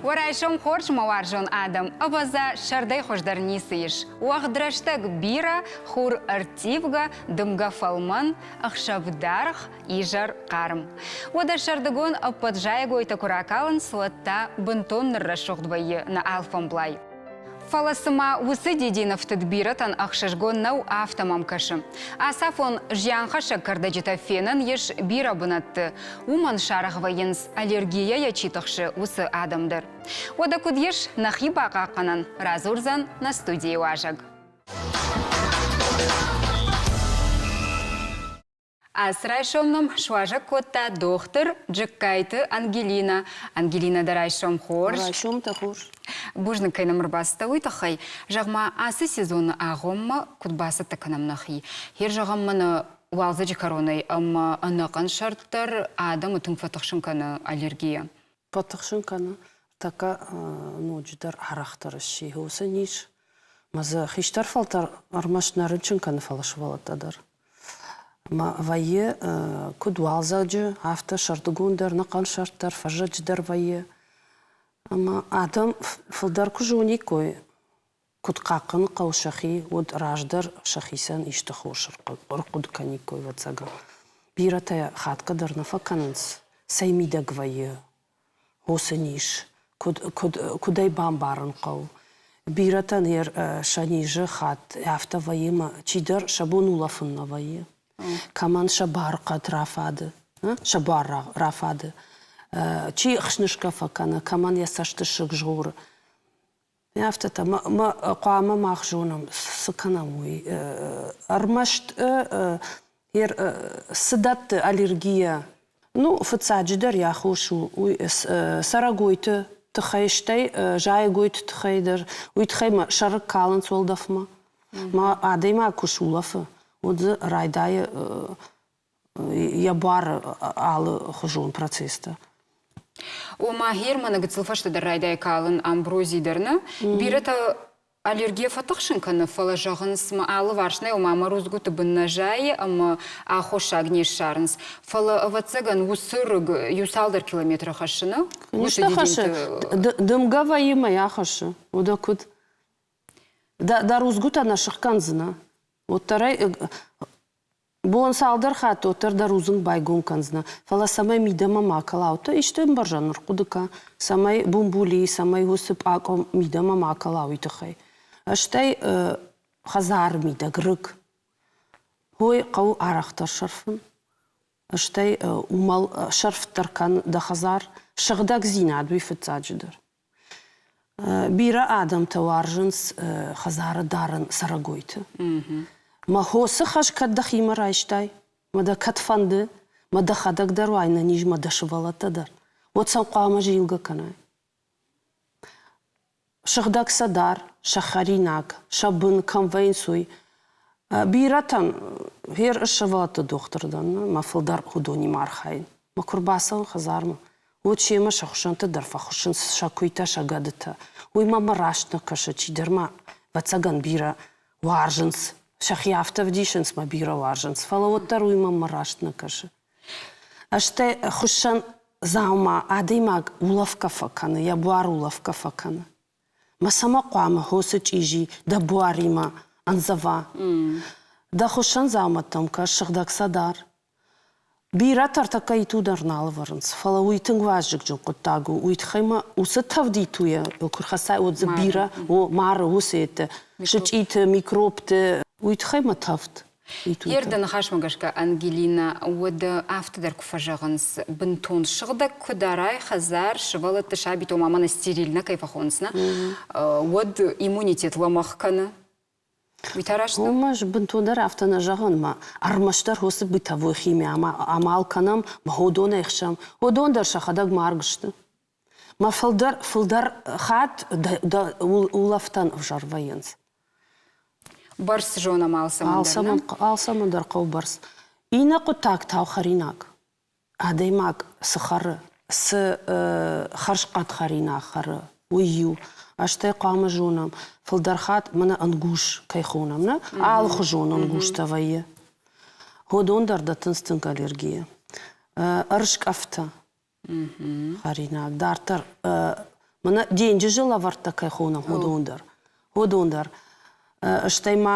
Уӕ райсом хорз, мӕ уарзон адӕм! Ӕвӕдза, сӕрдӕй хуыздӕр ницы ис. Уӕгъд рӕстӕг бирӕ, хур ӕрттивгӕ, дымгӕ фӕлмӕн, ӕхсӕв даргъ, изӕр хъарм. Уӕдӕ сӕрдыгон ӕппӕт зайӕгойтӕ куы ракалынц, уӕд та бынтон ныррӕсугъд вӕййы нӕ алфӕмблай. Фӕлӕ цыма уыцы дидинӕфтыд бирӕтӕн ӕхсызгон нӕу, афтӕ мӕм кӕсы. Ацафон зианхӕссӕг кӕрдӕджытӕ фенӕн ис бирӕ бынӕтты. Уымӕн саргъ вӕййынц, аллергийӕйӕ чи тыхсы, уыцы адӕм дӕр. Уӕдӕ куыд ис нӕхи бахъахъхъӕнӕн, радзурдзӕн нӕ студийы уазӕг. Ацы райсом нӕм суазӕг кодта дохтыр Джыккайты Ангелинӕ. Ангелинӕ, дӕ райсом хорз. Райсомтӕ хорз. Бузныг, кӕй нӕм ӕрбацыдтӕ, уый тыххӕй. Зӕгъ-ма, ацы сезоны агъоммӕ куыд бацӕттӕ кӕнӕм нӕхи? Хер зӕгъӕм, мӕнӕ уалдзӕджы кӕронӕй ӕмӕ ӕнӕхъӕн сӕрд дӕр адӕмы тынг фӕтыхсын кӕны аллергийӕ. Фӕтыхсын кӕны, тӕккӕ ноджыдӕр арӕхдӕр сси. Уыцы низ ма дзы хистӕр фӕлтӕр ӕрмӕст нӕ рынчын кӕны, фӕлӕ сывӕллӕттӕ дӕр. Ӕмӕ вӕййы куыд уалдзӕджы, афтӕ сӕрдыгон дӕр, ныхъӕн сӕрд дӕр, фӕззӕджы дӕр вӕййы. Ӕмӕ адӕм фылдӕр куы зониккой, куыд хъахъхъӕнын хъӕуы сӕхи, уӕд раздӕр сӕхицӕн исты хос ӕрхъуыды кӕниккой, ӕвӕццӕгӕн. Бирӕтӕ хатгӕ дӕр нӕ фӕкӕнынц, цӕй мидӕг вӕййы уыцы низ, куыд, куыд, куыд ӕй бамбарын хъӕуы. Бирӕтӕн сӕ низы хатт афтӕ вӕййы ӕмӕ чидӕр сӕ бон улӕфын нӕ вӕййы. Кӕмӕн сӕ бархъӕд рафады, сӕ буар рафады, чи ӕхснысгӕ фӕкӕны, кӕмӕн йӕ цӕстысыг згъоры. Афтӕтӕ хъуамӕ мах зонӕм, цы кӕнӕм, уый. Ӕрмӕст цы дӕтты аллергийӕ? Ну, фыццаджыдӕр йӕ хос у уый цӕрӕгойты тыххӕй, стӕй зайӕгойты тыххӕй дӕр. Уый тыххӕй ма сӕрыг калынц уӕлдӕфмӕ. Ма адӕймаг куы сулӕфы, уӕд дзы райдайы йӕ буары алыхуызон процесстӕ. Ома Германы гыццыл фӕстӕдӕр райдайы калын амбрози дӕр нӕ. Бирӕтӕ аллергийӕ фӕтыхсын кӕны, фӕлӕ зӕгъынц, мӕ алыварс нӕ, ома мӕ рудзгуыты бын нӕ зайы ӕмӕ аххосаг не ссарынц. Фӕлӕ, ӕвӕццӕгӕн, уыцы рыг иу цалдӕр километры хӕссы, нӕ? Уыцы хӕссы. Дымгӕ вӕййы мӕ ахӕссы. Уӕдӕ куыд? Дӕ рудзгуытӕ нӕ сыхгӕндзынӕ. Уӕддӕр ӕй Бон цалдӕр хатты уӕддӕр дӕ рудзынг байгом кӕндзынӕ, фӕлӕ цӕмӕй мидӕмӕ ма кӕла, уӕдта исты ӕмбӕрзӕн ӕрхъуыды кӕн, цӕмӕй бумбули, цӕмӕй уыцы пъакъо мидӕмӕ ма кӕла, уый тыххӕй. Стӕй хӕдзары мидӕг рыг. Хой хъӕуы арӕхдӕр сӕрфын, стӕй уымӕл сӕрфт дӕр кӕн дӕ хӕдзар. Сыгъдӕгдзинад уый фыццаджыдӕр. Бирӕ адӕмтӕ уарзынц хӕдзары дарын цӕрӕгойты. Мӕ хосы хӕс кӕд дӕхимӕ райстай, мӕ дӕ кӕд фӕнды, мӕ дӕхӕдӕг дӕр уай низ мӕ дӕ сывӕллӕттӕ дӕр, уӕд сӕм хъуамӕ зилгӕ кӕнай. Сыгъдӕг сӕ дар, сӕ хӕринаг, сӕ бын кӕм вӕййынц, уый. Бирӕтӕн гъер сывӕллӕтты дохтыр дӕн, мӕ фылдӕр уыдонимӕ архайын. Мӕ куы рбацӕуын хӕдзармӕ, уӕд семӕ сӕ хуысӕнты дӕр фӕхуыссынц сӕ куыйтӕ, сӕ гӕдытӕ. Уый мӕм раст нӕ кӕсы, чидӕр ма, ӕвӕццӕгӕн, бирӕ уарзынц, сӕхи афтӕ ӕвдисынц, мӕ бирӕ уарзынц, фӕлӕ уӕддӕр уый мӕм раст нӕ кӕсы. Стӕй хуыссӕн дзаума адӕймаг улӕфгӕ фӕкӕны, йӕ буар улӕфгӕ фӕкӕны. Мӕ цӕмӕ хъуамӕ хосы чъизи дӕ буаримӕ ӕндзӕва? Дӕ хуыссӕн дзаумӕттӕм кӕс, сыгъдӕг сӕ дар. Бирӕтӕ ӕртӕккӕ иту дӕр нал ӕвӕрынц, фӕлӕ уый тынг вазыгджын хъуыддаг у. Уый тыххӕй ма уыцы тӕвд итуйӕ куы рхӕцай, уӕд дзы бирӕ о, мары уыцы ӕдде сычъиты, микробты. Уый тыххӕй ма тӕвд Йе рдӕ ныхасмӕ гӕсгӕ Ангелинӕ уӕд афтӕ дӕр куы фӕзӕгъынц, бынтон сыгъдӕг куы дарай хӕдзар, сывӕллӕтты сабиты, ома мӕнӕ стерильно кӕй фӕхонынц, нӕ, уӕд иммунитет лӕмӕгъ кӕны. Уый та раст нӕу? Уымӕ бынтондӕр афтӕ нӕ зӕгъын, ма ӕрмӕстдӕр уыцы бытовой химия амал кӕнӕм, ма уыдонӕй хсӕм. Уыдон дӕр сӕхӕдӕг марг сты. Ма фылдӕр, фылдӕр хатт дӕ улӕфтӕн ӕвзӕр вӕййынц. Бӕрц зонӕм алцӕмӕн дӕр. Алцӕмӕн дӕр хъӕуы бӕрц. Иннӕ хъуыддаг та у хӕринаг. Адӕймаг цы хӕры, цы хӕрзхъӕд хӕринаг хӕры, уый иу. Стӕй хъуамӕ зонӕм, фылдӕр хатт мӕнӕ ӕнгуз кӕй хонӕм, нӕ? Алыхуызон ӕнгузтӕ вӕййы. Уыдон дӕр дӕттынц тынг аллергийӕ. Ӕрыскъӕфтӕ хӕринаг. Дарддӕр. Мӕнӕ денджызы лӕвӕрттӕ кӕй хонӕм, уыдон дӕр. Уыдон дӕр. Стӕй ма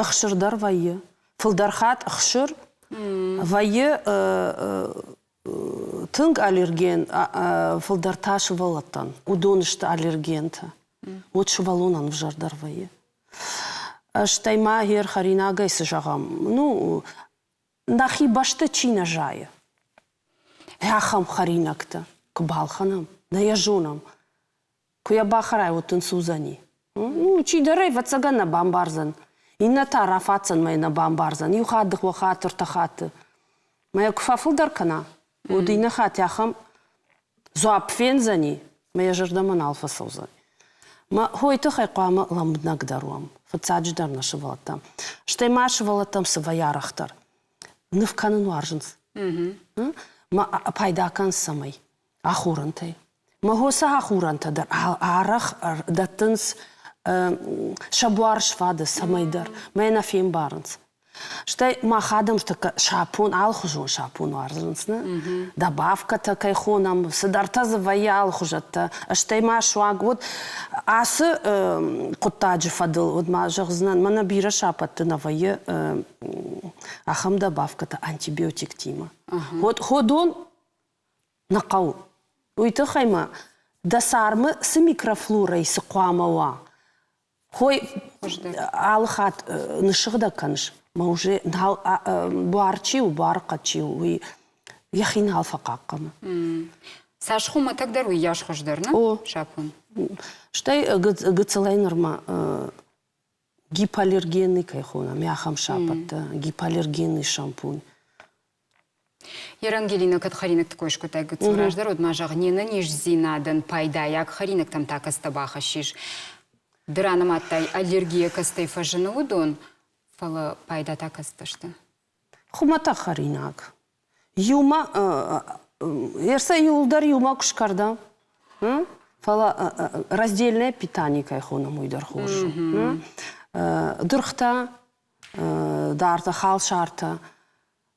ӕхсыр дӕр вӕййы. Фылдӕр хатт ӕхсыр вӕййы тынг аллерген, фылдӕр та сывӕллӕттӕн. Уыдон сты аллергентӕ. Уӕд сывӕллонӕн ӕвзӕрдӕр вӕййы. Стӕй ма йе рхӕринагӕй цы зӕгъӕм, ну, нӕхи бӕсты чи нӕ зайы, ахӕм хӕринӕгтӕ куы балхӕнӕм, нӕ йӕ зонӕм, куы йӕ бахӕрай, уӕд дын судзӕни. Ну, чидӕр ӕвӕццӕгӕн нӕ бамбардзӕн, иннӕ та рафаддзӕн мӕ нӕ бамбардзӕн, иу хатт, дыууӕ хатты, ӕртӕ хатты. Мӕ йӕ куы фӕфылдӕр кӕна, уӕд иннӕ хатт ахӕм дзуапп фендзӕни, мӕ йӕ зӕрдӕмӕ нал фӕцӕудзӕн. Мӕ хойы тыххӕй хъуамӕ лӕмбынӕгдӕр уӕм, фыццаджыдӕр нӕ сывӕллӕттӕм. Стӕй ма сывӕллӕттӕм цы вӕййы арӕхдӕр? Ныв кӕнын уарзынц. Мӕ пайда кӕн цӕмӕй? Ахорӕнтӕй. Мӕ хосы ахорӕнтӕ дӕр арӕх дӕттынц сӕ буар сфады цӕмӕйдӕр, мӕ нӕ фембарынц. Стӕй мах адӕм тӕккӕ сапон, алыхуызон сапон уарзынц, нӕ? Добавкӕтӕ кӕй хонӕм, цыдӕртӕ дзы вӕййы алыхуызӕттӕ. Стӕй ма суанг уӕд ацы хъуыддаджы фӕдыл, уӕд ма зӕгъдзынӕн, мӕнӕ бирӕ сапӕтты нӕ вӕййы ахӕм добавкӕтӕ антибиотиктимӕ. Вот ходон нӕ хъӕуы. Уый тыххӕй ма дӕ цармы цы микрофлорӕйы цы хъуамӕ уа, хой алы хатт ныссыгъдӕг кӕныс, мӕ уже нал буар чи у, буарыхъӕд чи у, уый йӕхи нал фӕхъахъхъӕны. Цас хуымӕтӕгдӕр, уыйас хуыздӕр, нӕ? О. Сапон. Стӕй гыццылӕй нырма гипоаллергенный кӕй хонӕм, ахӕм сапӕттӕ, гипоаллергенный шампунь. Ерангелина кӕд хӕринӕгты кой скодтай гыццыл раздӕр, уӕд ма зӕгъ, не нӕниздзинадӕн пайдайаг хӕринӕгтӕм та кӕцытӕ бахӕссис? Ды ранымадтай, аллергийӕ кӕцытӕй фӕзыны уыдон, фӕлӕ пайда та кӕцытӕ сты? Хуымӕтӕг хӕринаг. Иумӕ, ерсӕ иуылдӕр иумӕ куы скӕрдӕм, фӕлӕ раздельное питание кӕй хонӕм, уый дӕр хорз у. Дыргътӕ, дартӕ, халсартӕ.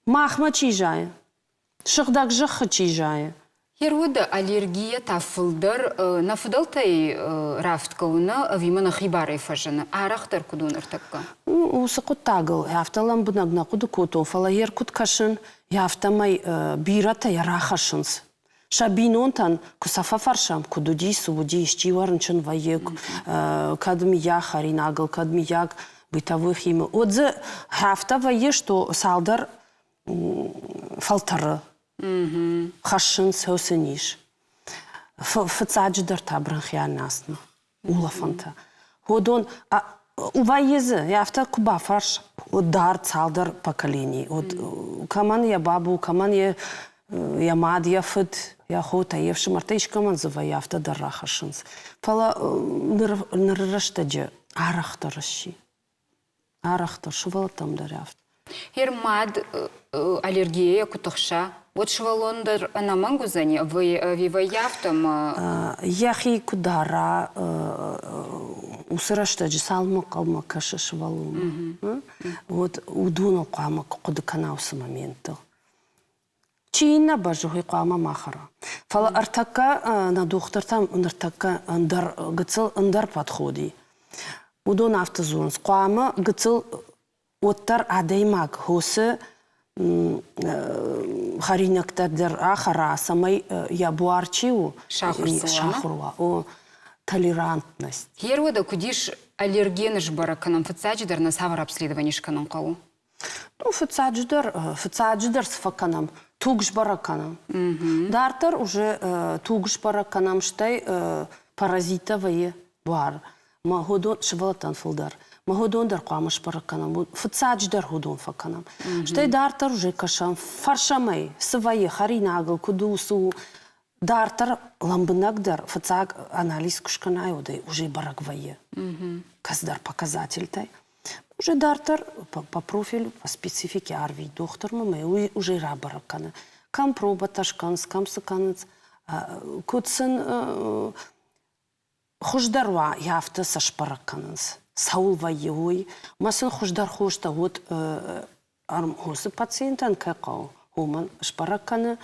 Махмӕ чи зайы? Сыгъдӕг зӕххы чи зайы? Еруды аллергийӕ та фылдӕр нӕ фыдӕлтӕй рафтгӕ у нӕ, ӕви ма нӕхи барӕй фӕзыны? Арӕхдӕр куыд у ныртӕккӕ? Уыцы хъуыддагыл афтӕ лӕмбынӕг нӕ хъуыды кодтон, фӕлӕ йе ркуыд кӕсын, афтӕмӕй бирӕтӕ йӕ рахӕссынц. Сӕ бинонтӕн куы сӕ фӕфӕрсӕм, куыд уыди, цы уыди, исчи уӕ рынчын вӕййы, кӕд мыййаг хӕринагыл, кӕд мыййаг бытовой химы, уӕд дзы афтӕ вӕййы, что цалдӕр фӕлтӕры хӕссынц сын ис. Фыццаджыдӕр та бронхиальная астма, улӕфӕнтӕ. Уыдон вӕййы дзы, афтӕ куы бафарс, уӕд дард цалдӕр поколений. Вот кӕмӕн йӕ бабу, кӕмӕн йӕ йӕ мад, йӕ фыд, йӕ хотӕ, йе фсымӕртӕ искӕмӕн дзы вӕййы, афтӕ дӕр рахӕссынц. Фӕлӕ ныры рӕстӕджы арӕхдӕр сси. Арӕхдӕр сывӕллӕттӕм дӕр афтӕ. Йе мад аллергийӕ куы тыхса, уӕд сывӕллон дӕр ӕнӕмӕнг уыдзӕни ӕви вӕййы афтӕ ӕмӕ Йӕхи куы дара, уыцы рӕстӕджы цалынмӕ хъӕумӕ кӕсы сывӕллонмӕ, уӕд уыдоныл хъуамӕ хъуыды кӕна уыцы моменттыл. Чи нӕ бӕззы, уый хъуамӕ ма хӕра. Фӕлӕ ӕртӕккӕ нӕ дохтыртӕм ныртӕккӕ ӕндӕр гыццыл ӕндӕр подход и. Уыдон афтӕ дзурынц, хъуамӕ гыццыл уӕддӕр адӕймаг хосы хӕринӕгтӕ дӕр ахӕра, цӕмӕй йӕ буар чи у, сахуыр уа. О, толерантность. Гъер уӕдӕ куыд ис аллергены сбӕрӕг кӕнӕм? Фыццаджыдӕр нӕ цавӕр обследовани скӕнын хъӕуы? Ну, фыццаджыдӕр цы фӕкӕнӕм? Туг сбӕрӕг кӕнӕм. Дарддӕр уже туг сбӕрӕг кӕнӕм, стӕй паразиттӕ вӕййы буар. Мӕ уыдон сывӕллӕттӕн фылдӕр. Мӕ уыдон дӕр хъуамӕ сбӕрӕг кӕнӕм. Фыццаджыдӕр уыдон фӕкӕнӕм. Стӕй дарддӕр уже кӕсӕм, фӕрсӕм ӕй, цы вӕййы хӕринагыл, куыд у, цы у. Дарддӕр лӕмбынӕгдӕр фыццаг анализ куы скӕнай, уӕд ӕй уже бӕрӕг вӕййы. Кӕцыдӕр показательтӕй. Уже дарддӕр по профилю, по специфике арвит дохтырмӕ мӕ уый уже рабӕрӕг кӕны. Кӕм пробӕтӕ скӕнынц, кӕм цы кӕнынц, куыд сын хуыздӕр уа, афтӕ сӕ сбӕрӕг кӕнынц. Цӕуыл вӕййы уый, мӕ сын хуыздӕр хостӕ уӕд ӕрмхосы пациентӕн кӕй хъӕуы, уымӕн сбӕрӕг кӕны,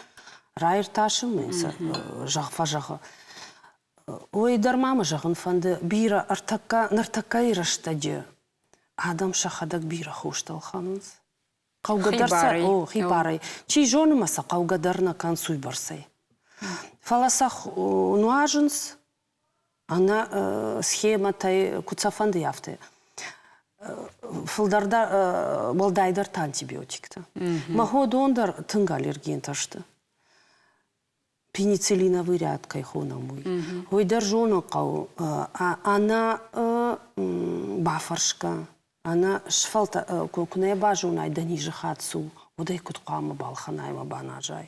раиртасы мын сӕ зӕгъ фӕзӕгъы. Уый дӕр ма мӕ зӕгъын фӕнды, бирӕ ӕртӕккӕ ныртӕккӕйы рӕстӕджы адӕм сӕхӕдӕг бирӕ хостӕ ӕлхӕнынц. Хъӕугӕ дӕр сӕ, о, хибарӕй. Чи зоны ма сӕ хъӕугӕ дӕр нӕ кӕнынц уыйбӕрцӕй. Фӕлӕ сӕ нуазынц ӕнӕ схемӕтӕй, куыд сӕ фӕнды, афтӕ. Фылдӕр дӕр, уӕлдайдӕр та антибиотиктӕ. Мӕ уыдон дӕр тынг аллергентӕ сты. Пенициллиновый ряд кӕй хонӕм, уый. Уый дӕр зонын хъӕуы ӕнӕ бафӕрсгӕ, ӕнӕ сфӕлтӕ куы нӕ базонай дӕ низы хатт цы у, уӕд ӕй куыд хъуамӕ балхӕнай ӕмӕ баназай.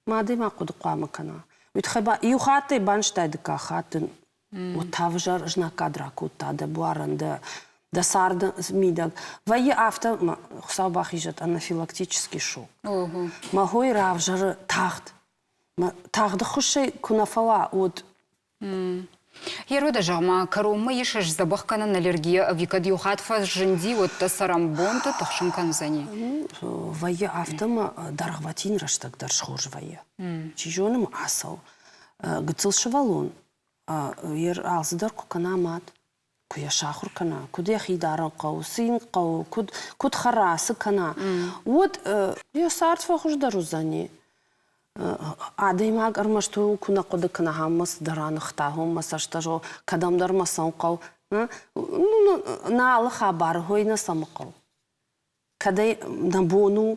Ма адӕймаг хъуыды хъуамӕ кӕна. Уый тыххӕй ба иу хаттӕй банызтай, дыккаг хатт дын уӕд та ӕвзӕр знаггад ракодта дӕ буарӕн, дӕ дӕ царды мидӕг. Вӕййы афтӕ, Хуыцау бахизӕд, анафилактический шок. Мӕ хойы равзӕры тагъд. Тагъд ӕххуысӕй куы нӕ фӕуа, уӕд Ерода, зӕгъ-ма, кӕронмӕ ис сдзӕбӕх кӕнӕн аллергийӕ ӕви кӕд иу хатт фӕзынди, уӕд дӕ цӕрӕнбонты тыхсын кӕндзӕни? Вӕййы афтӕ ӕмӕ дӕргъвӕтин рӕстӕг дӕр схорз вӕййы. Чи зоны ма ацӕуы. Гыццыл сывӕллон алцыдӕр куы кӕна мад, куы йӕ сахуыр кӕна, куыд йӕхи дарын хъӕуы, цы йын хъӕуы, куыд, куыд хӕра, цы кӕна, уӕд йӕ цард фӕхуыздӕр уыдзӕни. Адӕймаг ӕрмӕст ууыл куы нӕ хъуыды кӕна, ахӕм мӕ цыдӕр аныхта, ахӕм мӕ цӕстӕ кӕдӕмдӕр мӕ цӕуын хъӕуы. Нӕ алы хабар хой нӕ цӕмы хъӕуы. Кӕд ӕй нӕ бон у,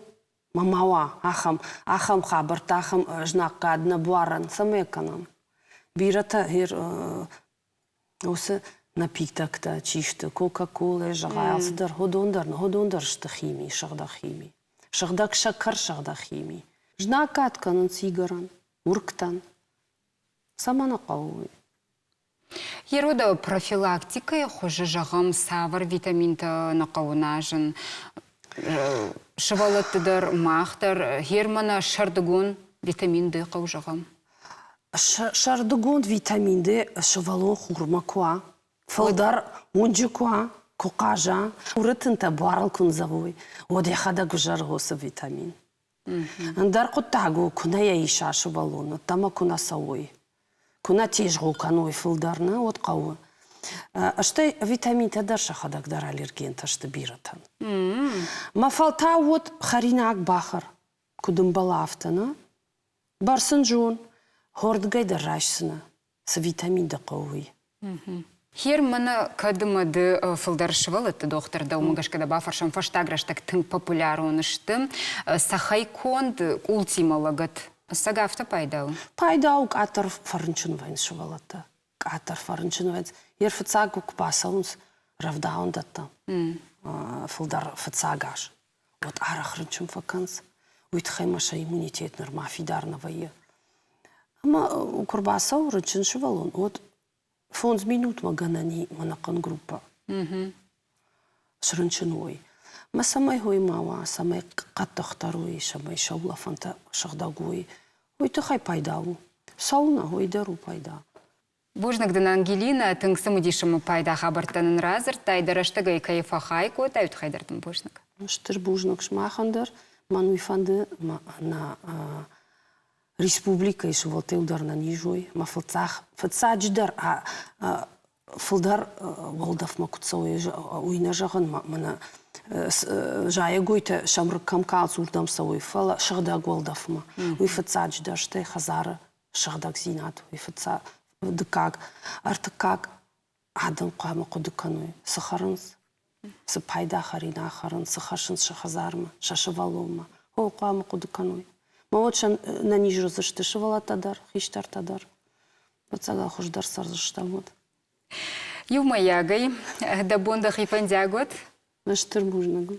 ма ма уа ахӕм, ахӕм хабӕрттӕ, ахӕм знаггад нӕ буарӕн, цӕмӕй кӕнӕм? Бирӕтӕ уыцы напитоктӕ чи сты, Кока-Колӕ, зӕгъай, алцыдӕр, уыдон дӕр, уыдон дӕр сты хими, сыгъдӕг хими. Сыгъдӕг сӕкӕр, сыгъдӕг хими. Знаггад кӕнынц игӕрӕн, уыргтӕн. Цӕмӕн хъӕуы уый? Ерода профилактикӕйы хуызы, зӕгъӕм, цавӕр витаминтӕ нӕ хъӕуы назын? Сывӕллӕтты дӕр, мах дӕр, Германы сӕрдыгон витамин Д хъӕуы, зӕгъӕм. Сӕрдыгонд витамин Д сывӕллон хурмӕ куы уа, фылдӕр уынджы куы уа, куы хъаза, хуры тынтӕ буарыл куы ндзӕвой, уӕд йӕхӕдӕг узӕры уыцы витамин. Ӕндӕр хъуыддаг у, куы нӕ йӕ иса сывӕллон, ӕддӕмӕ куы нӕ цӕуой, куы нӕ тезгъо кӕной фылдӕр, нӕ, уӕд хъӕуы. Стӕй витаминтӕ дӕр сӕхӕдӕг дӕр аллергентӕ сты бирӕтӕн. Мӕ фӕлтау уӕд хӕринаг бахӕр, куыд ӕмбӕла, афтӕ нӕ? Бӕрц ын зон, хордыгӕй дӕр райсдзынӕ, цы витамин дӕ хъӕуы, уый. Хер мӕнӕ кӕд ӕмӕ ды фылдӕр сывӕллӕтты дохтыр дӕ, уымӕ гӕсгӕ дӕ бафӕрсӕм, фӕстаг рӕстӕг тынг популярон сты цӕхӕй конд къултимӕ лӕгӕт. Ӕцӕг афтӕ пайда у? Пайда у къаддӕр фӕрынчын вӕййынц сывӕллӕттӕ. Къаддӕр фӕрынчын вӕййынц. Йе рфыццаг куы бацӕуынц рӕвдауӕндӕттӕм, фылдӕр фыццаг аз, уӕд арӕх рынчын фӕкӕнынц. Уый тыххӕй ма сӕ иммунитет нырма фидар нӕ вӕййы. Ӕмӕ куы рбацӕуы рынчын сывӕллон, уӕд фондз минутмӕ гӕнӕн и ӕнӕхъӕн группӕ срынчын уой. Мӕ цӕмӕй хой ма уа, цӕмӕй хъӕддыхдӕр уой, цӕмӕй сӕ улӕфӕнтӕ сыгъдӕг уой, уый тыххӕй пайда у. Цӕуылнӕ, уый дӕр у пайда. Бузныг дын, Ангелинӕ, тынг цымыдис ӕмӕ пайда хабӕрттӕ нын радзырдтай, дӕ рӕстӕгӕй кӕй фӕхай кодтай, уый тыххӕй дӕр дын бузныг. Стыр бузныг сымахӕн дӕр. Мӕн уый фӕнды, нӕ республикӕйы сывӕллӕттӕ дӕр нӕ низ уой, ӕмӕ фыццаджыдӕр фылдӕр уӕлдӕфмӕ куыд цӕуой, уый нӕ зӕгъын, мӕнӕ зайӕгойтӕ сӕм рыг кӕм калынц, уырдӕм цӕуой, фӕлӕ сыгъдӕг уӕлдӕфмӕ. Уый фыццаджыдӕр, стӕй хӕдзары сыгъдӕгдзинад, уый фыццаг, дыккаг, ӕртыккаг адӕм хъуамӕ хъуыды кӕной, цы хӕрынц, цы пайда хӕринаг хӕрынц, цы хӕссынц сӕ хӕдзармӕ, сӕ сывӕллонмӕ. О, хъуамӕ хъуыды кӕной. Мӕ уӕд сӕ нӕниз уыдзысты сывӕллӕттӕ дӕр, хистӕртӕ дӕр. Ӕцӕгӕй хуыздӕр цӕрдзыстӕм уӕд. Иумӕйагӕй, дӕ бон дӕхи фӕндиаг уӕд. Стыр бузныг.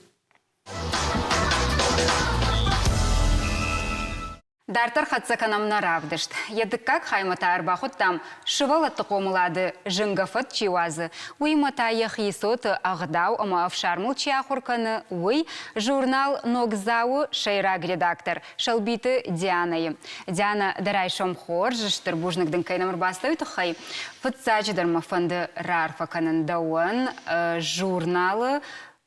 Дарддӕр хӕццӕ кӕнӕм нӕ равдыст. Йӕ дыккаг хаймӕ та ӕрбахуыдтам, сывӕллӕтты хъомылады зынгӕ фӕд чи уадзы, уыимӕ та йӕхи цоты ӕгъдау ӕмӕ ӕфсармыл чи ахуыр кӕны, уый, журнал «Ногдзау-ы» сӕйраг редактор Сӕлбиты Дианӕйы. Дианӕ, дӕ райсом хорз, стыр бузныг дын кӕй нӕм ӕрбацыдӕ, уый тыххӕй. Фыццаджыдӕр мӕ фӕнды раарфӕ кӕнын дӕуӕн журналы.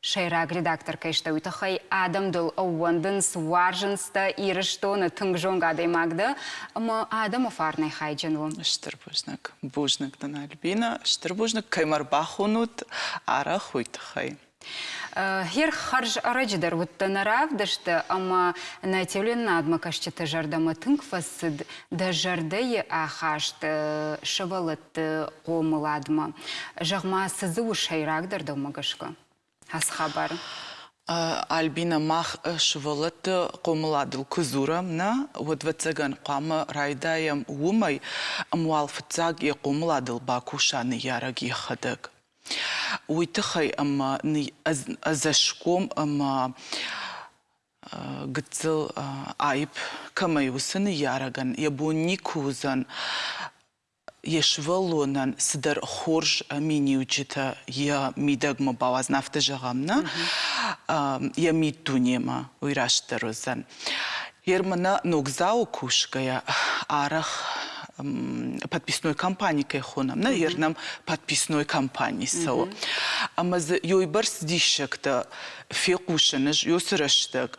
Сӕйраг редактор кӕй сдӕ, уый тыххӕй адӕм дыл ӕууӕндынц, уарзынц дӕ, Ирыстоны тынг зонгӕ адӕймаг дӕ ӕмӕ адӕмы фарнӕй хайджын у. Стыр бузныг. Бузныг дын, Альбина. Стыр бузныг, кӕй мӕ ӕрбахонут арӕх, уый тыххӕй. Хер хӕрз ӕрӕджы дӕр уыдтӕ нӕ равдысты ӕмӕ нӕ телеуынынадмӕ кӕсджыты зӕрдӕмӕ тынг фӕцыд дӕ зӕрдӕйы ахаст сывӕллӕтты хъомыладмӕ. Зӕгъ-ма, цы дзы у сӕйрагдӕр дӕумӕ гӕсгӕ ацы хабары? Альбина, мах сывӕллӕтты хъомыладыл куы дзурӕм, нӕ, уӕд, ӕвӕццӕгӕн, хъуамӕ райдайӕм уымӕй, ӕмӕ уал фыццаг йӕ хъомыладыл бакуса ныййарӕг йӕхӕдӕг. Уый тыххӕй ӕмӕ ӕдзӕсгом ӕмӕ гыццыл аипп кӕмӕй уыцы ныййарӕгӕн йӕ бон никуы уыдзӕн йӕ сывӕллонӕн цыдӕр хорз миниуджытӕ йӕ мидӕгмӕ бауадзын, афтӕ зӕгъӕм, нӕ, йӕ миддунемӕ уый растдӕр уыдзӕн. Ермана ногдзауы кусгӕйӕ арӕх подписной компани кӕй хонӕм, нӕ ер нӕм подписной компани цӕуы. Ӕмӕ дзы ёйбӕрц диссӕгтӕ фехъусын ӕз ёцы рӕстӕг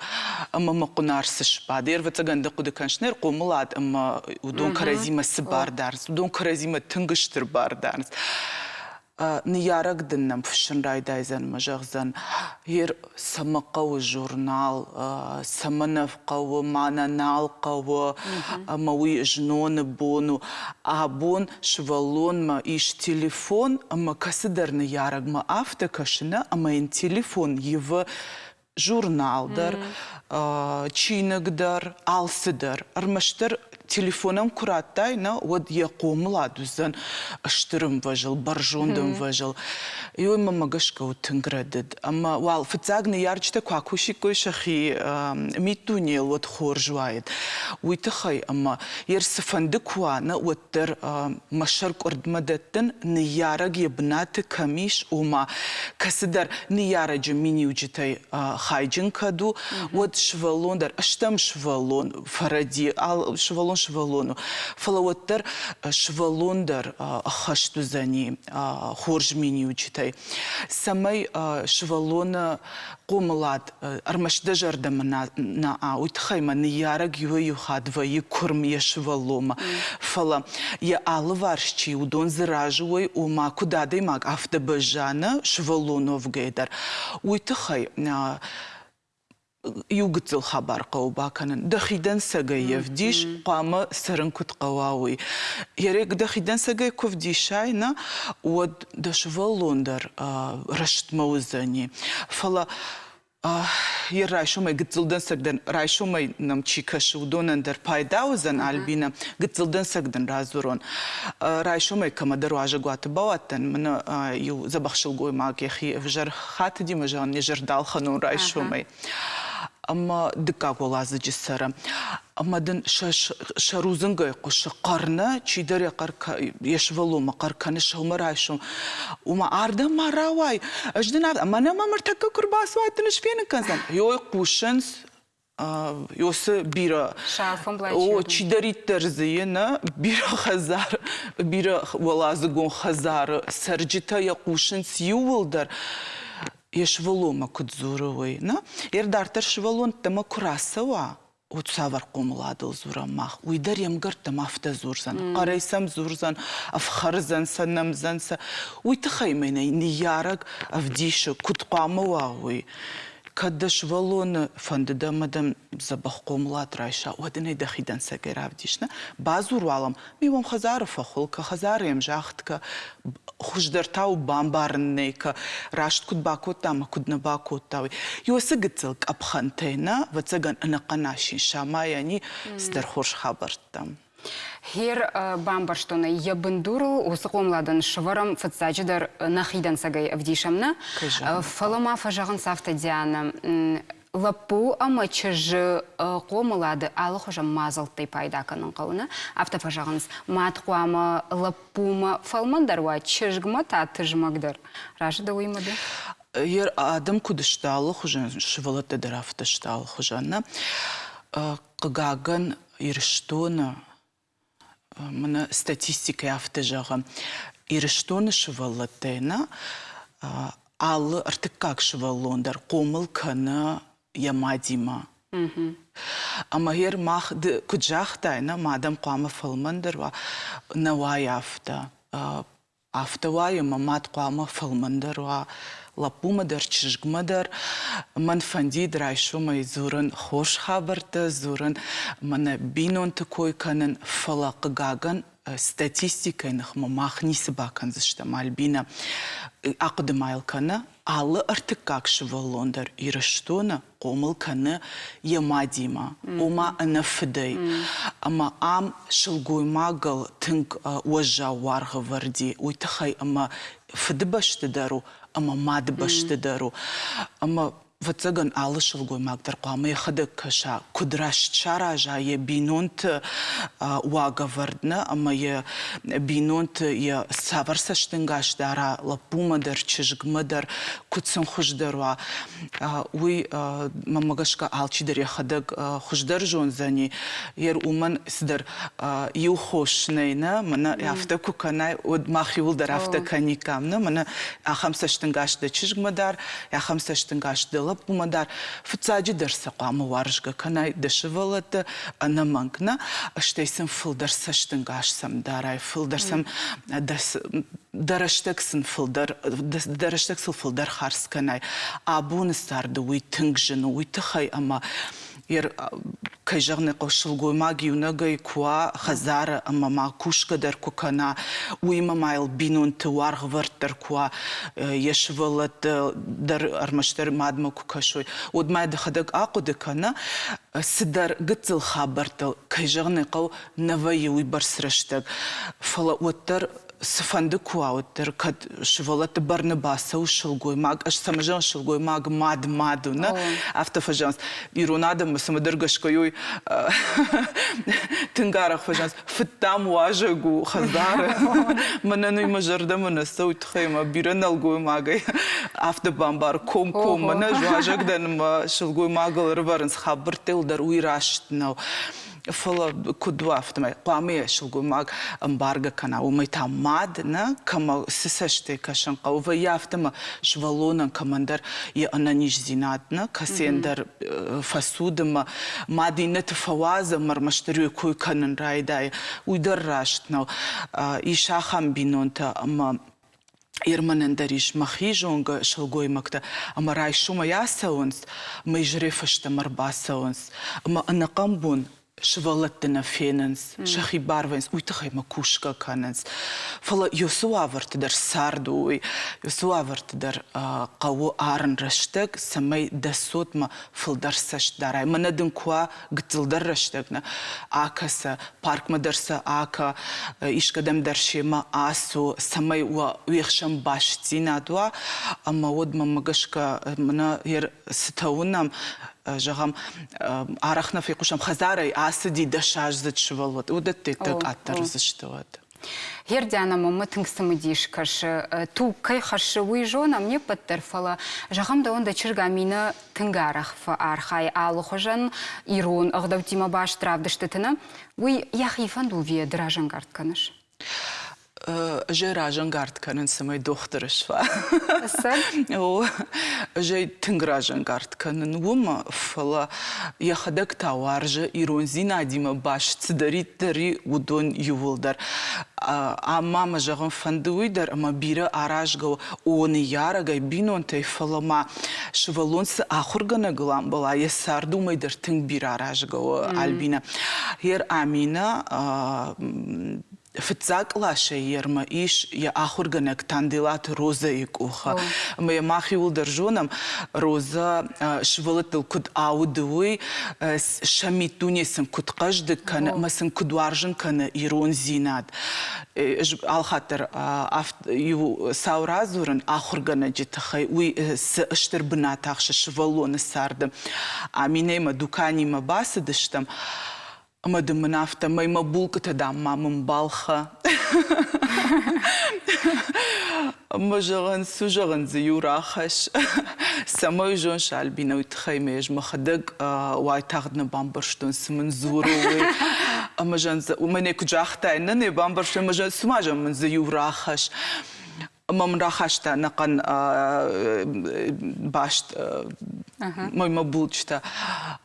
ӕмӕ мӕ хъуынар цы сбады. Ӕрвӕццӕгӕн дӕ хъуыды кӕныс, нӕ хъомылад ӕмӕ уыдон кӕрӕдзимӕ цы бар дарынц, уыдон кӕрӕдзимӕ тынг стыр бар дарынц. Ныййарӕг дын нӕм фыссын райдайдзӕн ӕмӕ зӕгъдзӕн, ер цӕмӕ хъӕуы журнал, цӕмӕ нӕ хъӕуы, мӕнӕ нал хъӕуы, ӕмӕ уый зноны бон у. Абон сывӕллонмӕ ис телефон, ӕмӕ кӕцыдӕр ныййарӕгмӕ афтӕ кӕсы, нӕ, ӕмӕ йын телефон ивы журнал дӕр, чиныг дӕр, алцы дӕр. Ӕрмӕстдӕр телефонӕн куы радтай, нӕ, уӕд йӕ хъомылад уыдзӕн стыр ӕмвӕзыл, бӕрзонд ӕмвӕзыл. Иуӕй мӕмӕ гӕсгӕ у тынг рӕдыд. Ӕмӕ уал фыццаг ныййарджытӕ куы акусиккой сӕхи миддунейыл, уӕд хорз уаид. Уый тыххӕй ӕмӕ йе цыфӕнды куы уа, нӕ, уӕддӕр мӕ сӕр къуырдмӕ дӕттын, ныййарӕг йӕ бынаты кӕм ис, ома кӕцыдӕр ныййарӕджы миниуджытӕй хайджын кӕд у, уӕд сывӕллон дӕр, стӕм сывӕллон фӕрӕди, сывӕллон сывӕллон у, фӕлӕ уӕддӕр сывӕллон дӕр ӕххӕст уыдзӕни хорз миниуджытӕй. Цӕмӕй сывӕллоны хъомылад ӕрмӕст дӕ зӕрдӕмӕ нӕ, уый тыххӕй мӕ ныййарӕг иуӕй-иу хатт вӕййы куырм йӕ сывӕллонмӕ. Фӕлӕ йӕ алыварс чи, уыдон дзы разы уой, ома куыд адӕймаг, афтӕ бӕзза нӕ сывӕллон уӕвгӕйӕ дӕр. Уый тыххӕй иу гыццыл хабар хъӕуы бакӕнын. Дӕхи дӕнцӕгӕй йӕ вдис, хъуамӕ цӕрын куыд хъӕуа, уый. Ерек дӕхи дӕнцӕгӕй куы вдисай, нӕ, уӕд дӕ сывӕллон дӕр рӕстмӕ уыдзӕни. Фӕлӕ йӕ райсомӕй гыццыл дӕнцӕг дӕн, райсомӕй нӕм чи кӕсы, уыдонӕн дӕр пайда уыдзӕн, Альбина, гыццыл дӕнцӕг дын радзурон. Райсомӕй кӕмӕдӕр уазӕгуаты бауадтӕн, мӕнӕ иу дзӕбӕх сылгоймаг йӕхи ӕвзӕр хатыди мӕ зӕгъын, йӕ зӕрдӕлхӕнон райсомӕй. Ӕмӕ дыккаг уӕладзыджы цӕры. Ӕмӕ дын сӕ рудзынгӕй хъуысы хъӕр нӕ, чидӕр йӕ хъӕр йӕ сывӕллонмӕ хъӕр кӕны сӕумӕрайсом. Ома ардӕм ма рауай, ӕз дын мӕнӕ мӕм ӕртӕккӕ куы рбацӕуай, дын ӕз фенын кӕндзӕн. Ёй хъусынц, ёсы бирӕ о, чидӕриддӕр дзы и, нӕ, бирӕ хӕдзар, бирӕ уӕладзыгон хӕдзары цӕрджытӕ йӕ хъусынц иууылдӕр. Йӕ сывӕллонмӕ куыд дзуры, уый, нӕ? Йе дарддӕр сывӕллӕттӕмӕ куы рацӕуа, уӕд цавӕр хъомыладыл дзурӕм мах, уый дӕр йе мгӕрттӕм афтӕ дзурдзӕн, хъӕрӕй сӕм дзурдзӕн, ӕфхӕрдзӕн сӕ, нӕмдзӕн сӕ. Уый тыххӕй мӕнӕ ныййарӕг ӕвдисы, куыд хъуамӕ уа, уый. Кӕд дӕ сывӕллоны фӕнды дӕ ӕмӕ дӕм дзӕбӕх хъомылад райса, уӕд ын ӕй дӕхи дӕнцӕгӕй равдис. Нӕ? Бадзур уал ӕм, ме уӕм хӕдзары фӕхуыл кӕ, хӕдзары йӕм загъд кӕ, хуыздӕр та у бамбарын нӕй кӕ, раст куыд бакодта ӕмӕ куыд нӕ бакодта, уый. Иосы гыццыл къӕпхӕнтӕй нӕ, ӕвӕццӕгӕн, ӕнӕхъӕн асин самайӕн и цыдӕр хорз хабӕрттӕм. Хер бамбӕрстон ӕй, йӕ бындурыл уыцы хъомыладӕн сӕвӕрӕм фыццаджыдӕр нӕхи дӕнцӕгӕй ӕвдисӕм нӕ, фӕлӕ ма фӕзӕгъынц афтӕ, Дианӕ, лӕппу ӕмӕ чызджы хъомылады алыхуызон мадзӕлттӕй пайда кӕнын хъӕуы, нӕ? Афтӕ фӕзӕгъынц, мад хъуамӕ лӕппумӕ фӕлмӕндӕр уа, чызгмӕ та тызмӕгдӕр. Разы дӕ уыимӕ ды? Йе адӕм куыд сты алыхуызӕн, сывӕллӕттӕ дӕр афтӕ сты алыхуызӕн, нӕ? Хъыгагӕн, Ирыстоны мӕнӕ статистикӕ афтӕ зӕгъы, Ирыстоны сывӕллӕттӕй нӕ. Алы ӕртыккаг сывӕллон дӕр хъомыл кӕны йӕ мадимӕ. Ӕмӕ гъер мах, ды куыд загътай, нӕ мадӕн хъуамӕ фӕлмӕндӕр уа, нӕ уай афтӕ. Афтӕ уай, ӕмӕ мад хъуамӕ фӕлмӕндӕр уа лӕппумӕ дӕр, чызгмӕ дӕр. Мӕн фӕндид райсомӕй дзурын хорз хабӕрттӕ, дзурын мӕнӕ бинонты кой кӕнын, фӕлӕ, хъыгагӕн, статистикӕйы ныхмӕ мах ницы бакӕндзыстӕм, Альбинӕ. Ахъуыды ма йыл кӕны, алы ӕртыккаг сывӕллон дӕр Ирыстоны хъомыл кӕны йӕ мадимӕ, ома ӕнӕ фыдӕй. Ӕмӕ ам сылгоймагыл тынг уӕззау уаргъ ӕвӕрди, уый тыххӕй ӕмӕ фыды бӕсты дӕр у ӕмӕ мады бӕсты дӕр у. Ӕмӕ ӕвӕццӕгӕн, алы сылгоймаг дӕр хъуамӕ йӕхӕдӕг кӕса, куыд раст сараза йӕ бинонты уагӕвӕрд нӕ ӕмӕ йӕ бинонты йӕ цавӕр цӕстӕнгас дара лӕппумӕ дӕр, чызгмӕ дӕр, куыд сын хуыздӕр уа, уый, мӕнмӕ гӕсгӕ, алчидӕр йӕхӕдӕг хуыздӕр зондзӕни. Ер уымӕн цыдӕр иу хос нӕй, нӕ, мӕнӕ афтӕ куы кӕнай, уӕд мах иуылдӕр афтӕ кӕниккам, нӕ, мӕнӕ ахӕм цӕстӕнгас дӕ чызгмӕ дӕр, ахӕм цӕстӕнгас дӕ лӕппумӕ дӕр. Фыццаджыдӕр сӕ хъуамӕ уарзгӕ кӕнай дӕ сывӕллӕтты, ӕнӕмӕнг нӕ, стӕй сын фылдӕр цӕстӕнгас сӕм дарай, фылдӕр сӕм дӕ рӕстӕг сын фылдӕр, дӕ рӕстӕг сыл фылдӕр хардз кӕнай. Абоны царды уый тынг зын у, уый тыххӕй ӕмӕ кӕй зӕгъын ӕй хъӕуы, сылгоймаг иунӕгӕй куы уа хӕдзары ӕмӕ ма кусгӕ дӕр куы кӕна, уыимӕ ма йыл бинонты уаргъвӕрд дӕр куы уа, йӕ сывӕллӕттӕ дӕр ӕрмӕстдӕр мадмӕ куы кӕсой, уӕд ма дӕхӕдӕг ахъуыды кӕна, цыдӕр гыццыл хабӕрттыл, кӕй зӕгъын ӕй хъӕуы, нӕ вӕййы уыйбӕрц рӕстӕг. Фӕлӕ уӕддӕр цыфӕнды куы уа, уӕддӕр кӕд сывӕллӕтты бӕрны бацӕуы сылгоймаг, ӕз цӕмӕ зӕгъын, сылгоймаг мад мад у, нӕ? Афтӕ фӕзӕгъынц. Ирон адӕммӕ цӕмӕдӕр гӕсгӕ ёй тынг арӕх фӕзӕгъынц, фыд, дам, уазӕг у хӕдзары. Мӕнӕн уый мӕ зӕрдӕмӕ нӕ цӕуы, тыххӕй мӕ бирӕ нӕлгоймагӕй афтӕ бамбар, комкоммӕ нӕ, ӕз уазӕг дӕн ӕмӕ сылгоймагыл ӕрывӕрынц хабӕрттыл дӕр, уый раст нӕу. Фӕлӕ куыд у афтӕмӕй? Хъуамӕ йӕ сылгоймаг ӕмбаргӕ кӕна, уымӕй та мад нӕ, кӕмӕ цы цӕстӕй кӕсын хъӕуы, вӕййы афтӕ ӕмӕ сывӕллонӕн кӕмӕндӕр йӕ ӕнӕниздзинад нӕ, кӕцыйӕндӕр фӕцуды ӕмӕ мад иннӕты фӕуадзы ӕмӕ ӕрмӕстдӕр йӕ кой кӕнын райдайы, уый дӕр раст нӕу. Ис ахӕм бинонтӕ ӕмӕ Ерманӕн дӕр ис мӕхи зонгӕ сылгоймӕгтӕ ӕмӕ райсомӕй ацӕуынц, ӕмӕ изӕрӕй фӕстӕмӕ ӕрбацӕуынц. Ӕмӕ ӕнӕхъӕн бон сывӕллӕтты нӕ фенынц, сӕхи барвӕйынц, уый тыххӕй ма кусгӕ кӕнынц. Фӕлӕ уыцы уавӕрты дӕр цард у уый, уыцы уавӕрты дӕр хъӕуы арын рӕстӕг, цӕмӕй дӕ цотмӕ фылдӕр цӕст дарай. Мӕнӕ дын куы уа гыццылдӕр рӕстӕг нӕ акӕса, паркмӕ дӕр сӕ акӕ, искӕдӕм дӕр семӕ ацу, цӕмӕй уӕ уе хсӕн бастдзинад уа, ӕмӕ уӕд мӕнмӕ гӕсгӕ мӕнӕ цытӕ уынӕм, зӕгъӕм, арӕх нӕ фехъусӕм, хӕдзарӕй ацыди дӕсаздзыд сывӕллон, уыдӕттӕ къаддӕр уыдзысты уӕд. Гердиана мӕнмӕ тынг цымыдис кӕсы. Туг кӕй хӕссы, уый зонӕм не ппӕт дӕр, фӕлӕ, зӕгъӕм, дӕуӕн дӕ чызг Аминӕ тынг арӕх фӕархайы алыхуызӕн ирон ӕгъдӕуттимӕ баст равдыстыты, нӕ? Уый йӕхи фӕнд у ӕви ды разӕнгард кӕныс? Ӕз ӕй разӕнгард кӕнын, цӕмӕй дохтыр суа. О, ӕз ӕй тынг разӕнгард кӕнын уымӕ, фӕлӕ йӕхӕдӕг та уарзы ирондзинадимӕ баст цыдӕриддӕр и, уыдон иууылдӕр. Ам ма мӕ зӕгъын фӕнды уый дӕр, ӕмӕ бирӕ аразгӕ у ныййарӕгӕй, бинонтӕй, фӕлӕ ма сывӕллон цы ахуыргӕнӕгыл амбӕла, йӕ цард уымӕй дӕр тынг бирӕ аразгӕ у, Альбинӕ. Гъер Аминӕ фыццаг къласӕй ермӕ ис йӕ ахуыргӕнӕг Танделаты Розӕйы къухы. Ӕмӕ йӕ мах иууылдӕр зонӕм, Розӕ сывӕллӕттыл куыд ауды, уый, сӕ миддуне сын куыд хъӕздыг кӕны ӕмӕ сын куыд уарзын кӕны ирондзинад. Ӕз алхатт дӕр иу цау радзурын ахуыргӕнӕджы тыххӕй, уый цы стыр бынат ахсы сывӕллоны царды. Аминӕимӕ дуканимӕ бацыдыстӕм, Ӕмӕ дын мын афтӕмӕй мӕ булкъытӕ, дам, ма мын балхӕ. Ӕмӕ зӕгъын, цы зӕгъын дзы иу рахӕсс. Цӕмӕй зоныс, Альбинӕ, уый тыххӕй мӕ ӕз мӕхӕдӕг уайтагъд нӕ бамбӕрстон, цы мын дзуры, уый. Ӕмӕ зӕгъын, мӕнӕ куыд загътай, нӕ нӕ бамбӕрстон, ӕмӕ зӕгъын, цыма зӕгъын мын дзы иу рахӕсс. Ӕмӕ мын рахаста ӕнӕхъӕн баст мӕймӕ булчъытӕ.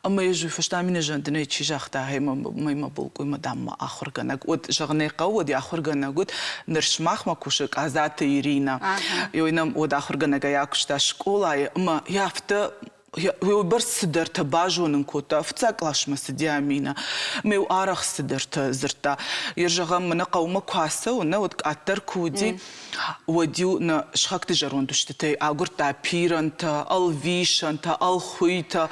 Ӕмӕ ӕз уый фӕстӕ минӕ зӕндынӕй чи загъта, гъе мӕймӕ булкъ, уый мӕ, дам, мӕ ахуыргӕнӕг уыд. Зӕгъын ӕй хъӕуы, уӕд йӕ ахуыргӕнӕг уыд. Ныр сымахмӕ кусы Къадзаты Иринӕ. Ой нӕм уӕд ахуыргӕнӕгӕй акуыста скъолайы ӕмӕ йӕ афтӕ уыйбӕрц цыдӕртӕ базонын кодта. Фыццаг къласмӕ цыди Аминӕ. Ӕмӕ-иу арӕх цыдӕртӕ дзырдта. Йе зӕгъӕм, мӕнӕ хъӕумӕ куы ацӕуы, нӕ, уӕд къаддӕр куы уыди, уӕд-иу нӕ сыхӕгты зӕронд устытӕй агуырдта пирӕнтӕ, ӕлвисӕнтӕ, ӕлхуыйтӕ.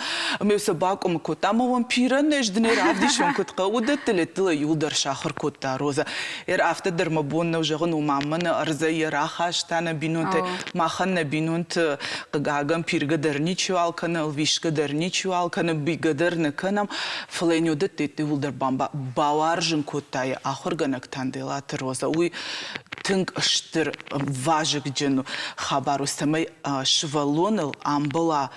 Ӕмӕ-иу сӕ бакъуымы кодта. Ӕмӕ уӕм пирӕн ӕз дын ӕй равдисон, куыд хъӕуы, уыдӕтты лӕттылӕй иуылдӕр сахуыр кодта Розӕ. Ӕр афтӕ дӕр мӕ бон нӕу зӕгъын, ома мӕнӕ ӕрдзӕй йӕ рахаста нӕ бинонтӕй. Махӕн нӕ бинонты, хъыгагӕн, пиргӕ дӕр ничиуал кӕны, ӕлвисгӕ дӕр ничиуал кӕны, бийгӕ дӕр нӕ кӕнӕм, фӕлӕ йын уыдӕттӕ иууылдӕр бауарзын кодта йӕ ахуыргӕнӕг Танделаты Розӕ. Уый тынг стыр вазыгджын хабар у, цӕмӕй сывӕллоныл амбӕла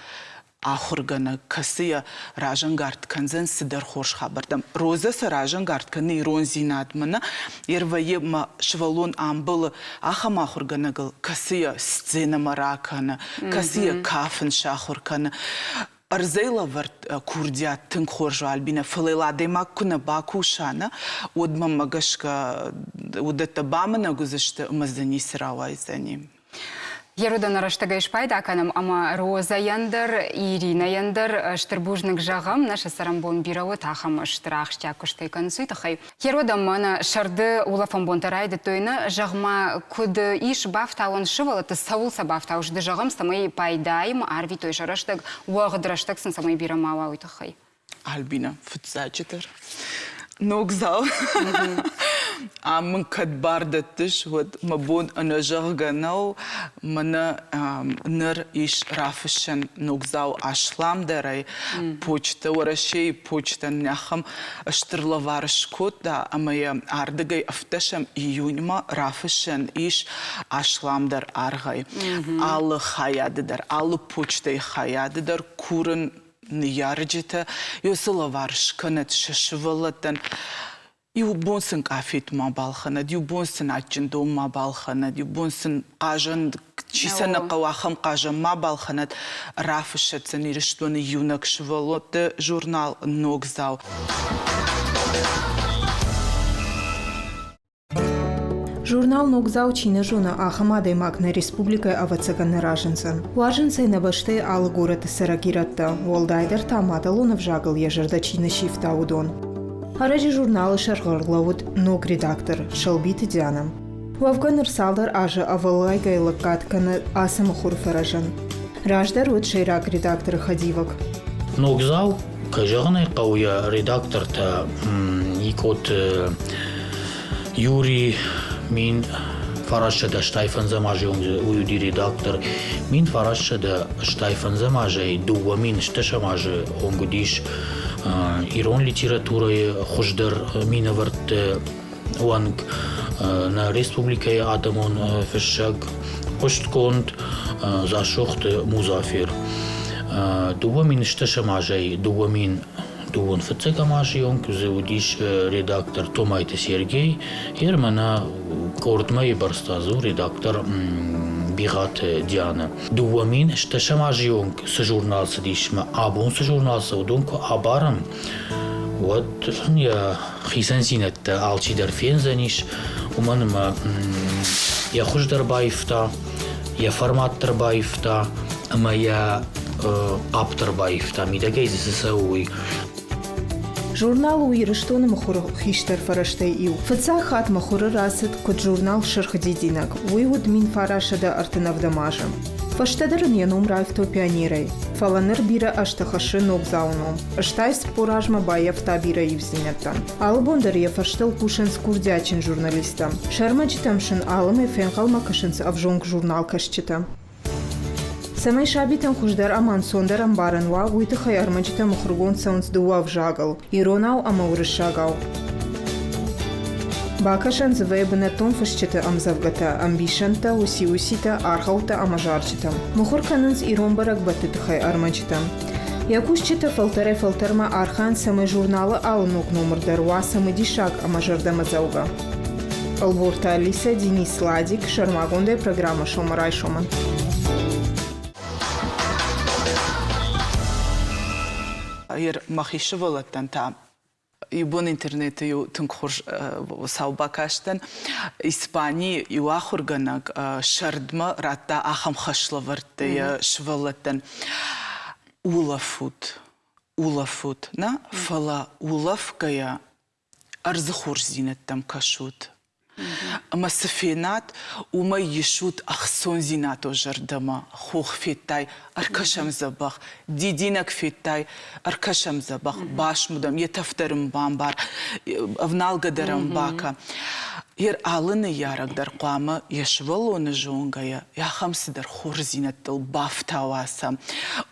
ахуыргӕнӕг, кӕцы йӕ разӕнгард кӕндзӕн цыдӕр хорз хабӕрттӕм. Розӕ сӕ разӕнгард кӕны ирондзинадмӕ, нӕ ӕрвӕййы мӕ сывӕллон амбӕлы ахӕм ахуыргӕнӕгыл, кӕцы йӕ сценӕмӕ ракӕны, кӕцы йӕ кафын сахуыр кӕны. Ӕрдзӕй лӕвӕрд курдиат тынг хорз у, Альбинӕ, фӕлӕ йыл адӕймаг куы нӕ бакуса, нӕ, уӕд мӕнмӕ гӕсгӕ уыдӕттӕ бамынӕг уыдзысты ӕмӕ дзы ницы рауайдзӕни. Еруданы рӕстӕгӕй спайда кӕнӕм ӕмӕ Розӕйӕн дӕр, Иринӕйӕн дӕр стыр бузныг зӕгъӕм, нӕ сӕ цӕрӕнбон бирӕ уӕд, ахӕм стыр ахсджиаг куыстӕй кӕнынц, уый тыххӕй. Еродӕм мӕнӕ сӕрды улӕфӕн бонтӕ райдыдтой, нӕ, зӕгъ-ма, куыд ис бафтауӕн сывӕллӕтты, цӕуыл сӕ бафтауыс ды, зӕгъӕм, цӕмӕй пайдаимӕ арвитой сӕ рӕстӕг, уӕгъд рӕстӕг сын цӕмӕй бирӕ ма уа, уый тыххӕй? Альбина, фыццаджыдӕр, ногдзау. Ам мын кӕд бар дӕттыс, уӕд мӕ бон ӕнӕзӕгъгӕ нӕу. Мӕнӕ ныр ис рафыссӕн ногдзау асламдӕрӕй. Почтӕ, Уӕрӕсейы почтӕ нын ахӕм стыр лӕвар скодта ӕмӕ йӕ ардыгӕй ӕвддӕсӕм июньмӕ рафыссӕн ис асламдӕр аргъӕй. Алы хайады дӕр, алы почтӕйы хайады дӕр курын ныййарджытӕ уыцы лӕвар скӕнӕд сӕ сывӕллӕттӕн. Иу бон сын къафет ма балхӕнӕд, иу бон сын адджын дон ма балхӕнӕд, иу бон сын хъазӕн, чи сӕ нӕ хъӕуы, ахӕм хъазӕн ма балхӕнӕд. Рафыссӕд сын Ирыстоны иунӕг сывӕллӕтты журнал «Ногдзау». Журнал «Ногдзау» чи нӕ зоны, ахӕм адӕймаг нӕ республикӕйы ӕвӕццӕгӕн нӕ разындзӕн. Уарзынц ӕй нӕ бӕстӕйы алы горӕты цӕрӕг ирӕттӕ, уӕлдайдӕр та мадӕлон ӕвзагыл йӕ зӕрдӕ чи нӕ сивта, уыдон. Ӕрӕджы журналы сӕргъ ӕрлӕууыд ног редактор Сӕлбиты Дианӕ. Уӕвгӕ ныр цалдӕр азы ӕвӕллайгӕйӕ лӕггад кӕны ацы мыхуыры фӕрӕзӕн. Раздӕр уыд сӕйраг редакторы хӕдивӕг. Ногдзау Кӕй зӕгъын ӕй хъӕуы, йӕ редактортӕ Икъоты Юрий 1985 азы онг уый уыди редактор, 1985 азӕй 2010 азы онг уыдис ирон литературӕйы хуыздӕр минӕвӕртты уӕнг, нӕ республикӕйы адӕмон фыссӕг, хъуыстгонд Дзасохты Музафер. 2010 азӕй 2002 фыццӕгӕм азы онг дзы уыдис редактор Томайты Сергей, ер мӕнӕ къордмӕйы бӕрц та дзы у редактор Бигъаты Дианӕ. 2010 азы онг цы журнал цыдис мӕ абон цы журнал цӕуы, уыдон куы абарӕм, уӕд ын йӕ хицӕндзинӕдтӕ алчидӕр фендзӕнис, уымӕн ӕмӕ йӕ хуыз дӕр баивта, йӕ формат дӕр баивта ӕмӕ йӕ хъапп дӕр баивта, мидӕгӕй дзы цы цӕуы, уый. Журнал у Ирыстоны мыхуыры хистӕр фӕрӕзтӕй иу. Фыццаг хатт мыхуыры рацыд куыд журнал «Сырх дидинӕг». Уый уыд 1937 азы. Фӕстӕдӕр ын йӕ ном раивтой пионерӕй. Фӕлӕ ныр бирӕ ӕзты хӕссы ногдзауы ном. Стай 40 азмӕ баййӕфта бирӕ ивддзинӕдтӕ. Алы бон дӕр йӕ фӕрстыл кусынц курдиатджын журналисттӕ. Сӕрмӕджытӕм сын алымӕй фенхъӕлмӕ кӕсынц ӕвзонг журналкӕсджытӕ. Цӕмӕй сабитӕн хуыздӕр ӕмӕ ӕнцондӕр ӕмбарӕн уа, уый тыххӕй ӕрмӕджытӕ мыхуыргонд цӕуынц дыууӕ ӕвзагыл – иронау ӕмӕ уырыссагау. Бакӕсӕн дзы вӕййы бынӕттон фысджыты ӕмдзӕвгӕтӕ, ӕмбисӕндтӕ, уыци-уыцитӕ, аргъӕуттӕ ӕмӕ зарджытӕ. Мыхуыр кӕнынц ирон бӕрӕгбӕтты тыххӕй ӕрмӕджытӕ. Йӕ кусджытӕ фӕлтӕрӕй-фӕлтӕрмӕ архайынц, цӕмӕй журналы алы ног номыр дӕр уа цымыдисаг ӕмӕ зӕрдӕмӕдзӕугӕ. Ӕлборты Алисӕ, Денис Ладик, сӕрмагондӕй программӕ Сӕумӕрайсомӕн. Мӕхи сывӕллӕттӕн та иу бон интернеты иу тынг хорз цау бакастӕн. Испанийы иу ахуыргӕнӕг сӕрдмӕ радта ахӕм хӕслӕвӕрдтӕ йӕ сывӕллӕттӕн. Улӕфут, улӕфут, нӕ, фӕлӕ улӕфгӕйӕ ӕрдзы хорздзинӕдтӕм кӕсут. Ӕмӕ цы фенат, уымӕй исут ӕхцондзинад уӕ зӕрдӕмӕ. Хох федтай, ӕркӕсӕм дзӕбӕх, дидинӕг федтай, ӕркӕсӕм дзӕбӕх, басмудӕм, йӕ тӕф дӕр ын бамбар, ӕвналгӕ дӕр ӕм бакӕ. Йе алы ныййарӕг дӕр хъуамӕ йӕ сывӕллоны зонгӕйӕ ахӕм цыдӕр хорздзинӕдтыл бафтауа сӕ.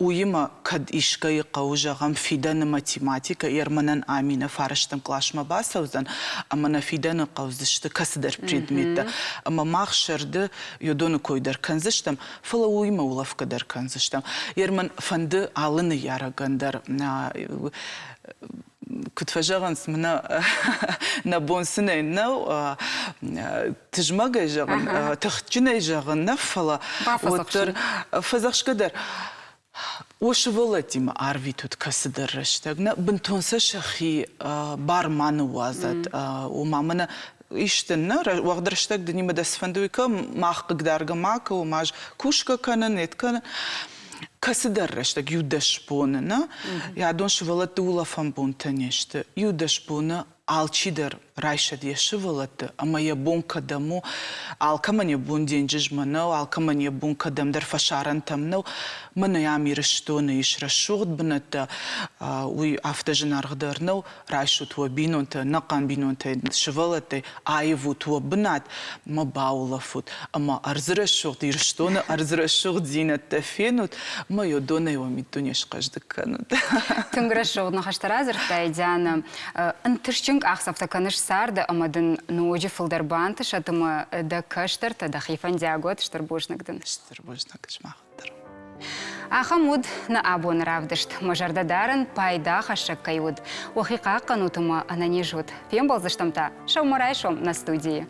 Уыимӕ кӕд искӕйы хъӕуы, зӕгъӕм, фидӕны математикӕ, Ерманӕн Аминӕ фарӕстӕм къласмӕ бацӕудзӕн, ӕмӕ нӕ фидӕны хъӕудзысты кӕцыдӕр предметтӕ. Ӕмӕ мах сӕрды йодоны кой дӕр кӕндзыстӕм, фӕлӕ уыимӕ улӕфгӕ дӕр кӕндзыстӕм. Ерман фӕнды алы ныййарӕгӕн дӕр куыд фӕзӕгъынц, мӕнӕ нӕ бон цы нӕ нӕу, тызмӕгӕй зӕгъын, тыхджынӕй зӕгъын нӕ, фӕлӕ уӕддӕр фӕдзӕхсгӕ дӕр О сывӕллӕттимӕ арвитут кӕцыдӕр рӕстӕг, нӕ бынтон сӕ сӕхи бар ма ныууадзӕд. Ома мӕнӕ исты нӕ уӕгъд рӕстӕг дынимӕ дӕ цыфӕнды уый кӕ, мах хъыгдаргӕ ма кӕ, ома ӕз кусгӕ кӕнын, нет кӕнын. Кӕцыдӕр рӕстӕг, иу-дӕс боны, нӕ? Адон сывӕллӕтты улӕфӕн бонтӕ не сты. Иу-дӕс боны алчидӕр райсӕд йӕ сывӕллӕтты ӕмӕ йӕ бон кӕдӕм у, алкӕмӕн йӕ бон денджызмӕ нӕу, алкӕмӕн йӕ бон кӕдӕмдӕр фӕсарӕнтӕм нӕу. Мӕнӕ ам Ирыстоны ис рӕсугъд бынӕттӕ, уый афтӕ зынаргъ дӕр нӕу. Райсут уӕ бинонтӕ, ӕнӕхъӕн бинонтӕй, сывӕллӕттӕй, аивут уӕ бынат, ма баулӕфут ӕмӕ ӕрдзы рӕсугъд Ирыстоны ӕрдзы рӕсугъддзинӕдтӕ фенут, ӕмӕ йӕ донӕй уӕ миддуне схъӕздыг кӕнут. Тынг рӕсугъд ныхӕстӕ радзырдтай, Диана. Ӕнтыстджын къахдзӕфтӕ кӕныс царды ӕмӕ дын ноджы фылдӕр бантысӕд ӕмӕ дӕ кӕстӕртӕ дӕхи фӕндиаг уӕд. Стыр бузныг дын. Стыр бузныг сымахӕн дӕр. Ахӕм уыд нӕ абоны равдыст. Мӕ зӕрдӕ дарын, пайдахӕссӕг кӕй уыд. Уӕхи хъахъхъӕнут ӕмӕ ӕнӕниз ут. Фембӕлдзыстӕм та сӕумӕрайсом нӕ студийы.